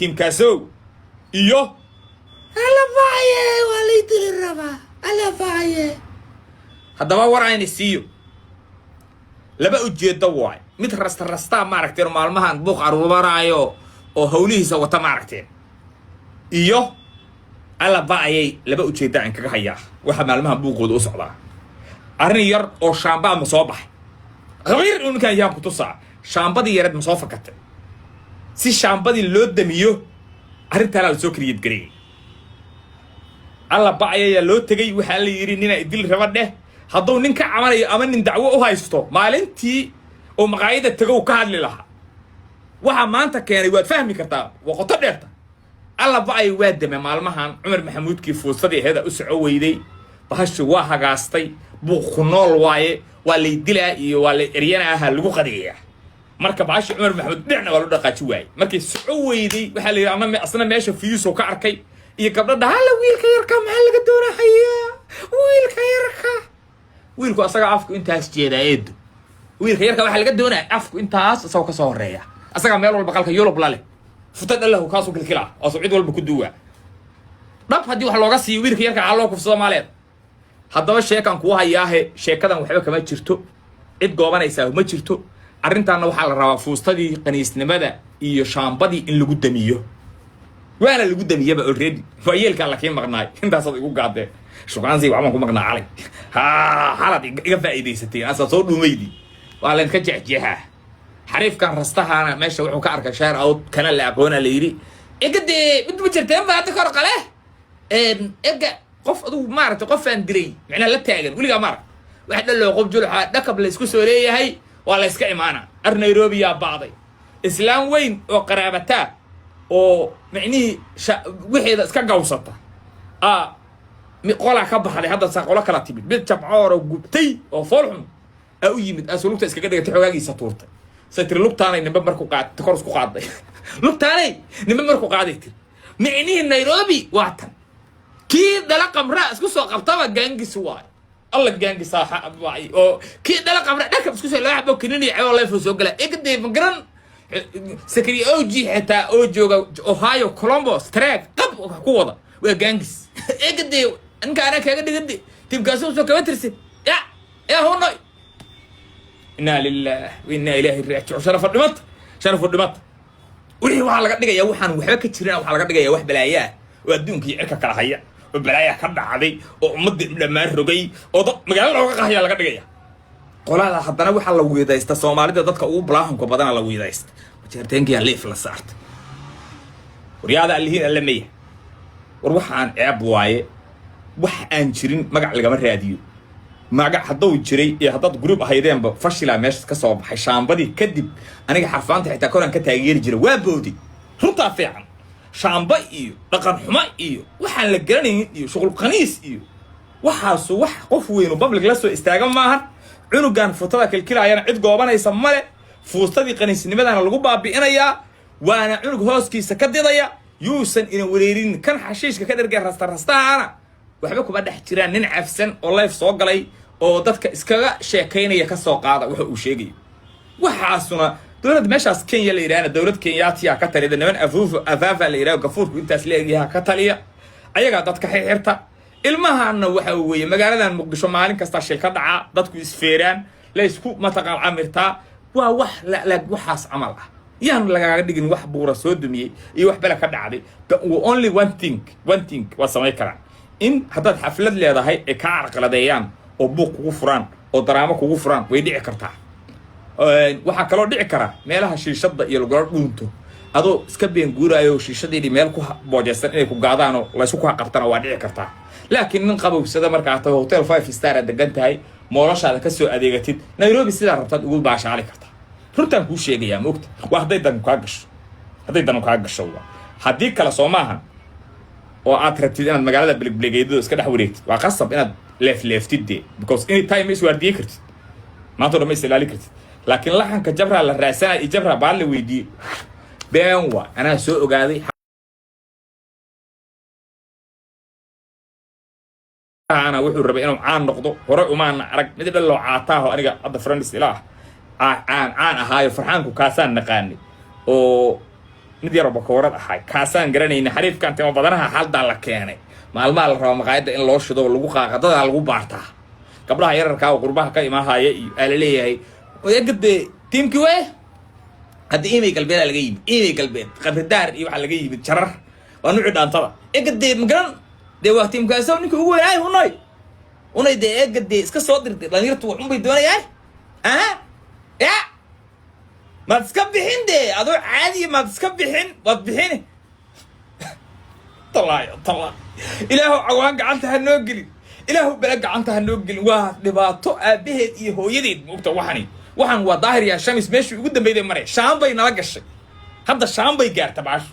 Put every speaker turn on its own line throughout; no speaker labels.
Tiimkaasow iyo
Alabaye, waa lay dili rabaa, alabaye.
Haddaba war ayna siiyo, laba ujeeddo waay. Mid rasta rastaa maaragteen, maalmahan buuq aruuranaayo oo howlihiisa wata maaragteen, iyo alaba ayay laba ujeedda aan kaga hayaa. Waxaa maalmahan buuqooda u socdaa arrin yar oo shaambaa ma soo baxay khabiir inuu ninkaan yaan ku tusaa. Shaambadii yareed ma soo fakatay? Si shaambadii loo damiyo arrintaanaa la soo create gareeyey. Alla ba-ayayaa loo tegey. Waxaa la yidhi, ninaa idil raba dheh. Hadduu nin ka cabanayo ama nin dacwo u haysto, maalintii oo maqaayada tegow ka hadli lahaa. Waxaa maanta keenay waad fahmi kartaa, waa qoto dheerta. Alla ba-ay waa dame maalmahan. Cumar Maxamuudkii fuusadii aheeda u soco weyday, bahashi waa hagaastay, buuq ku nool waaye. Waa lay dilaa iyo waa lay eryanaaha lagu qadeeyaa. Marka bahashi Cumar Maxamuud dhinacna waa loo dhaqaaji waayey. Markay soco weyday, waxaa la yidhi ama asna meesha fiyuusoo ka arkay iyo gabdho dhahala, "Wiilka yarka maxaa laga doonahayaa? Wiilka yarka?" Wiilku asaga afku intaas jeedaa, eedo. Wiilka yarka waxaa laga doonaya afku intaas isagoo kasoo horeeya, asagaa meel walba qalka Yurub la leh, futa dhalahu kaasuu kilkila oosuu cid walba ku duwa. Dhab haddii wax looga siiyo wiilka yarka xaa loo kufsado maaleed. Haddaba sheekan kuu hayaahe, sheekadan waxba kama jirto, cid goobanaysaa ma jirto. Arrintaana waxaa la rabaa fuustadii qaniisnimada iyo shaambadii in lagu damiyo, waana lagu damiyaba already. Waa yeelkaa lakii maqnaay, intaasaad igu gaadeen. Shukaansi waxbaan ku maqnaa calay ha xalaad iga faa'iidaysateen, asaad soo dhuumaydi, waa laydinka jeexjeexaa. Xariifkan rastahaana meesha wuxuu ka arkay share out kana la aqoona la yidhi ega dee mid ma jirteen ba hadda kor qale ega qof adugu maaragtay qofaan dilay macnaha la taagan weligaa maaragta wax dhaloo qof juluxa dhakab la isku soo leeyahay, waa la yska imaana. Ar Nairobi yaa ba'day islaam weyn oo qaraabataa oo micnihii wixeeda iska gawsata a qolaa ka baxday. Hadda saa qolo kala timid, mid jabcoor oo gubtay oo foolxun aa u yimid, aasuu lugta iskaga dhigatay, xogaagiisa tuurtay. Say tiri, "Lugtaanay nimbe markuu qaad kor isku qaaday, lugtaanay nimbe markuu qaaday," tiri. Micnihii Nairobi waa tan kii dhala qamraa isku soo qabtaba gaangis waay. Alla gaangis waay, oo kii dhala qamra dhakab isku soo laba xabo kanini cabo leefo soo gala egade ma garan. Sakri OG xitaa oo jooga Ohio, Columbus, track qab wax ku wada waa gaangis egade. Ninka anaa kaaga dhigade tiimkaasuu soo kama tirsin ya ya hunoy. Inaa lilah wa inaa ilaahi raajicu. Sharafa dhimata, sharafu dhimata. Wixii waxaa laga dhigaya waxaan waxba ka jirin, waxaa laga dhigaya wax balaayaa oo adduunkii cirka kala haya oo balaaya ka dhacday oo ummadii dhammaan rogay oo dad magaalo looga qahaya laga dhigaya. Qolada haddana waxaa la wiidaysta Soomaalida, dadka ugu balaahanka badana la wiidaysta. Majeerteenkiyaa liif la saarta. Waryaada allihiin alle maya. War waxaan ceeb waaye, wax aan jirin magac lagama raadiyo. Magac hadduu jiray iyo haddaad group ahaydeenba, fashilaa meesha ka soo baxay. Shaambadii kadib aniga xarfaanta xitaa koraan ka taageeri jiray, waa boodi. Runtaa fiican. Shaamba iyo dhaqan xumo iyo waxaan la garanaynin iyo shuqul qaniis iyo waxaasu wax qof weynu public la soo istaaga maahan. Cunugan futada kilkilaayana cid goobanaysa male. Fuustadii qaniisnimadana lagu baabi'inayaa, waana cunug hooskiisa ka didaya. Yuusan ina wareerin kan xashiishka ka dhergay rasta rastahaana. Waxba kuma dhex jiraan. Nin cafsan oo live soo galay oo dadka iskaga sheekaynaya ka soo qaada waxa uu sheegayo. Waxaasuna dowladda meeshaas Kenya la yidhahna, dowlad Kenyaatiya ka talida. Niman afuuf afaafa la yidhahdo, gafuurku intaas leegyaha ka taliya, ayagaa dadka xirxirta. Ilmahana waxa weeye magaaladan Muqdisho maalin kasta shil ka dhacaa, dadku isfeeraan, la isku mataqaan camirtaa. Waa wax waxaas camal ah. Yaan lagaaga dhigin wax buura soo dumiyey iyo wax bele ka dhacday. The only one thing, one thing waa samayn karaan in haddaad xaflad leedahay ay kaa carqaladeeyaan oo buuq kugu furaan oo daraamo kugu furaan, way dhici kartaa. Waxaa kaloo dhici kara meelaha shiishadda iyo lagula dhuunto, adoo iska been guuraayo shiishadiidii meel ku boojaysan inay ku gaadaanoo laysku ku qabtana, waa dhici kartaa. Laakiin nin qabowsada markaa tahay, hotel five star aad degan tahay, mallshaada kasoo adeegatid, Nairobi sidaa rabtaad ugu baashaali kartaa. Runtaan kuu sheegayaa, maogta? Waa hadday danu kaa gasho, hadday danu kaa gasho waa. Haddii kale soo maahan oo aad rabtid inaad magaalada belegbelegeyadado iska dhex wareegtid, waa qasab inaad leefleeftid dee, because any time ma iswaardiye kartid, maanta o dhan ma is ilaali kartid. Laakiin laxanka jabraa la raasanaya iyo jabraa baan la weydiiyey, been waa. Anaa soo ogaaday ana wuxuu rabay inuu caan noqdo. Hore umaana arag mid dhan loo caataaho. Aniga hadda friends ila ah caan caan ahaayo farxaanku kaasaan naqaanay oo Mid yaroo bakoorad ahay kaasaan garanayna. Xariifkan timo badanaha haldaa la keenay. Maalmaha la rabaa maqaayadda in loo shido, lagu qaaqadadaa, lagu baartaa gabdhaha yararkaa oo qurbaha ka imaahaya iyo aa la leeyahay egade tiimkii we. Hadda Imey Galbeedaa laga yimid, Imey Galbeed, Qabridaar iyo waxaa laga yimid Jarar. Waa nuuci dhaantada egade magaran dee. Waa tiimkaaso ninka ugu weynaay unay unay dee egade iska soo dirtay. Dhalinyartu waxun bay doonayaan. Aha, ya maad iska bixin dee, adoo caadiya maad iska bixin, waad bixini. Talaayo talaayo, Ilaahu cawaan gacanta ha noo gelin, Ilaahu bele gacanta ha noo gelin. Waa dhibaato aabaheed iyo hooyadeed. Maogta waxani, waxaan waa Daahir yaa Shamis. Meeshii ugu dambeyday mare shaan bay nala gashay. Hadda shaan bay gaarta baashu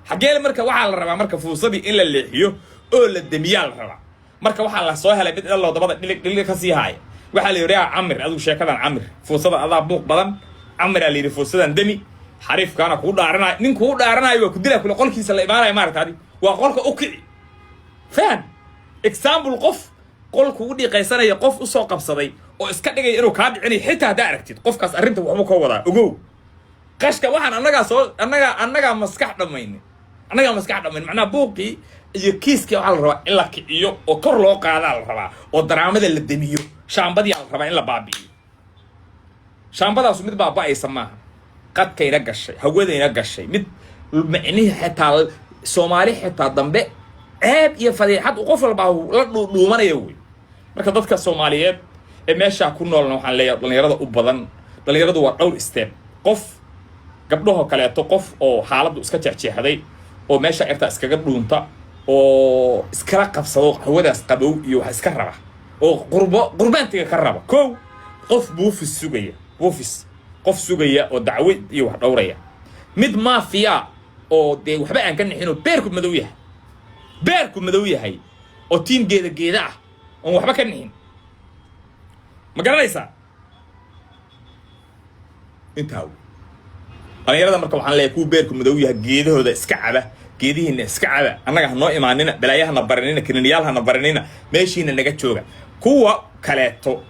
xaggee. Marka waxaa la rabaa marka fuusadii in la leexiyo oo la demiyaa la rabaa. Marka waxaa la soo helay mid dhaloo dabada dhilig dhilig ka sii haaya. Waxaa la yidhi, yaa Camir, adigu sheekadan camir, fuusada adaa buuq badan. Camiraa la yidhi, fuusadan demi, xariifkaana kuu dhaaranayo. Nin kuu dhaaranayo waa ku dilaa kule. Qolkiisa la imaanaya maaragta, adi waa qolka u kici. Fahan example, qof qol kugu dhiiqaysanaya, qof usoo qabsaday oo iska dhigaya inuu kaa dhicinayo, xitaa haddaa aragtid qofkaas arrinta waxbuu ka wadaa. Ogow qashka waxaan annagaa soo annagaa maskax dhammaynin, annagaa maskax dhammayn. Macnaha buuqii iyo kiiskii waxaa la rabaa in la kiciyo oo kor loo qaadaa la rabaa oo daraamada la demiyo. Shaambadiyaa la rabaa in la baabi'iyo. Shaambadaasu mid baaba'aysa maaha. Qadkayna gashay, hawadayna gashay, mid micnihii xitaa Soomaali xitaa dambe ceeb iyo fadeexad uu qof walbaa la dhuudhuumanaya wey. Marka dadka Soomaaliyeed ee meeshaa ku noolna waxaan leeyahay, dhalinyarada u badan, dhalinyaradu waa dhowr step. Qof gabdhahoo kaleeto, qof oo xaaladdu iska jeexjeexday oo meesha irtaa iskaga dhuunta oo iskala qabsado hawadaas qabow iyo wax iska raba oo qurbo qurbaantiga ka raba. Kow, qof buufis sugaya, buufis qof sugaya oo dacwo iyo wax dhowraya. Mid maafiya oo dee waxba aan ka nixin oo beerku madow yahay, beerku madow yahay oo tiim geeda geeda ah oon waxba ka nixin. Ma garanaysaa intaa wey dhalinyarada? Marka waxaan leeyahay, kuwa beerku madow yahay geedahooda iska caba, geedihiina iska caba, annaga ha noo imaanina, balaayahana baranina, kininiyaal hana baranina, meeshiina naga jooga. Kuwa kaleeto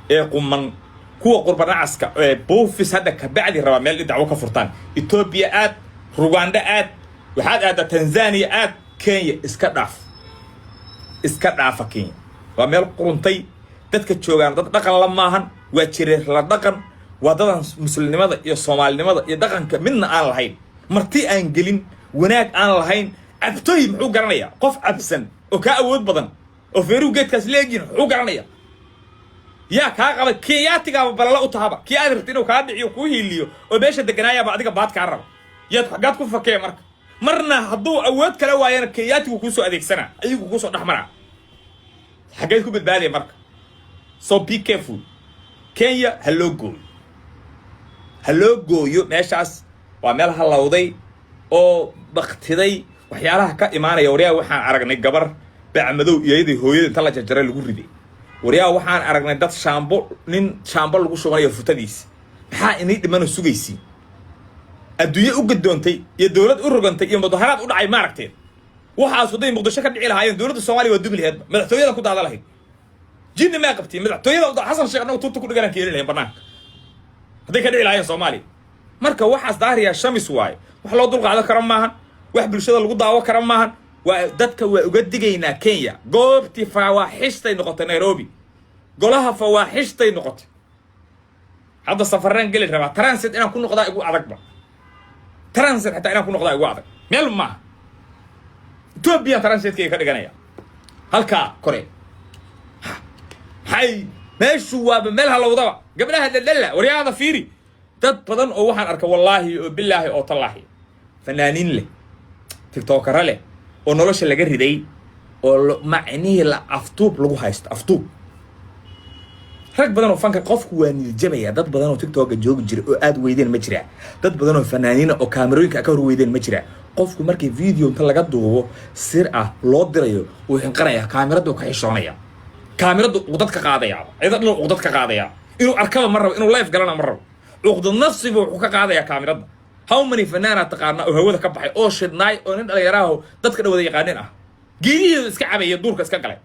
ee quman, kuwa qurbanacaska ee buufis hadda kabacdi rabaa meel dacwo ka furtaan, Etoobiya aad, Ruganda aad, waxaad aaddaa Tanzania aad, Kenya iska dhaaf, iska dhaafa. Kenya waa meel quruntay. Dadka joogaan dad dhaqan la maahan, waa jireer la dhaqan, waa dadan muslimnimada iyo Soomaalinimada iyo dhaqanka midna aan lahayn, marti aan gelin, wanaag aan lahayn. Cabtoy muxuu garanayaa? Qof cabsan oo kaa awood badan oo feeruhu geedkaas leegyihin muxuu garanaya? Yaa kaa qaba? Kenyaatigaaba balala u tahaba. Kii aad rabta inuu kaa dhiciyo, kuu hiiliyo oo meesha deganaayaaba adiga baad kaa raba. Yaad xaggaad ku fakee? Marka marna hadduu awood kala waayana Kenyaatigu kuusoo adeegsanaa, ayagu kuusoo dhex maraa. Xaggeed ku badbaadaya marka? So be careful. Kenya ha loo gooyo, ha loo gooyo. Meeshaas waa meel halowday oo baktiday. Waxyaalaha ka imaanaya, waryaa, waxaan aragnay gabar bacmadow iyadii hooyada inta la jarjaray lagu riday. Waryaa, waxaan aragnay dad shaambo, nin shaambo lagu shubanayo futadiisa. Maxaa inay dhimano sugaysiin? Adduunye u gadoontay iyo dowlad u rogantay iyo mudaharaad u dhacay maaragteed. Waxaas hadday Muqdisho ka dhici lahaayeen, dowladda Soomaaliya waa dumi laheedba, madaxtooyada ku daada lahayd. Jinni maa qabtiin? Madaxtooyada Xasan Sheekh annagu tuurta ku dhiganaan keeni lahayn banaanka hadday ka dhici lahaayeen Soomaaliya. Marka waxaas Daahiriya Shamis waaye. Wax loo dulqaadan karo maahan, wax bulshada lagu daawo karo maahan. Waa dadka waa uga digaynaa. Kenya goobtii fawaaxishtay noqotay, Nairobi golaha fawaaxishtay noqotay. Hadda safaraan geli rabaa, transit inaan ku noqdaa igu adagba, transit xataa inaan ku noqdaa igu adag. Meel maaha, Ethoobiya transitkayga ka dhiganaya halkaa kore. Maxay meeshu waaba meel halowdaba. Gabdhaha dhaldhala, waryaada fiiri, dad badan oo waxaan arka, wallaahi oo bilaahi oo tallaahi, fanaaniin leh, tiktokara leh oo nolosha laga riday oo macnihii la aftuub lagu haysto, aftuub. Rag badan oo fanka, qofku waa niyadjabaya. Dad badan oo TikToka joogi jira oo aad weydeen ma jiraa? Dad badan oo fanaaniina oo kaamerooyinka ka hor weydeen ma jiraa? Qofku markii video inta laga duubo sir ah loo dirayo, wuu xinqanaya, kaamiradu ka xishoonaya, kaamiradu uqdad ka qaadayaaba, cida dhan uqdad ka qaadaya. Inuu arkaba ma rabo, inuu live galana ma rabo. Cuqdad nafsibu wuxuu ka qaadayaa kaamirada. How many fanaana taqaana oo hawada ka baxay oo shidnaay oo nin dhalinyaraaho dadka dhan wada yaqaanin ah, geedihiidu iska cabaya, duurka iska galay?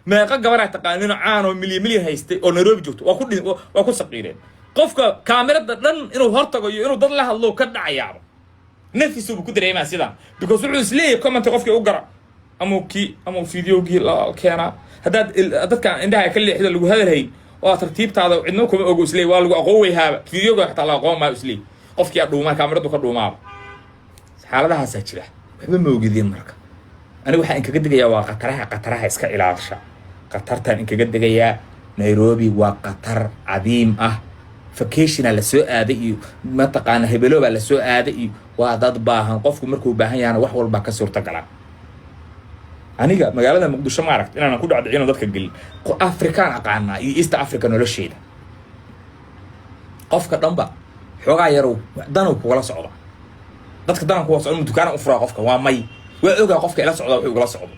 Meeqa gabaraa taqaanin oo caan oo milyan milyan haystay oo Nairobi joogto waa ku saqiireen? Qofka kaamirada dhan inuu hortago iyo inuu dad la hadlo ka dhacayaaba. Nafisuubu ku dareemaa sidan, because wuxuu isleeyahay comment qofkii u gara ama kii ama videogii la keenaa. Haddaad dadka indhaha ka leexda, lagu hadalhayn oo aad tartiibtaada, cidno kuma ogo, isleey waa lagu aqoon weyhaaba. Videoga xataa la aqoon maayo, isleey qofkii aa dhuumaa, kaamiradu ka dhuumaaba. Xaaladahaasaa jira, waxba ma ogidin. Marka aniga waxaan inkaga digayaa waa khataraha. Khataraha iska ilaasha, khatartaan inkaga digayaa. Nairobi waa khatar cadiim ah. Vacation-a la soo aaday iyo mataqaana hebeloobaa la soo aaday iyo waa dad baahan. Qofku markuu baahan yahana wax walbaa ka suurtagala. Aniga magaalada Muqdisho ma aragt inaanan ku dhacdhicino dadka gelin. Afrikaan aqaanaa iyo East Africa nolosheeda. Qofka dhanba xoogaa yarow danow kugala socda. Dadka danan kuwa socda, dukaana u furaa qofka waa may, waa ogaa qofka ila socda wuxuu igula socdo.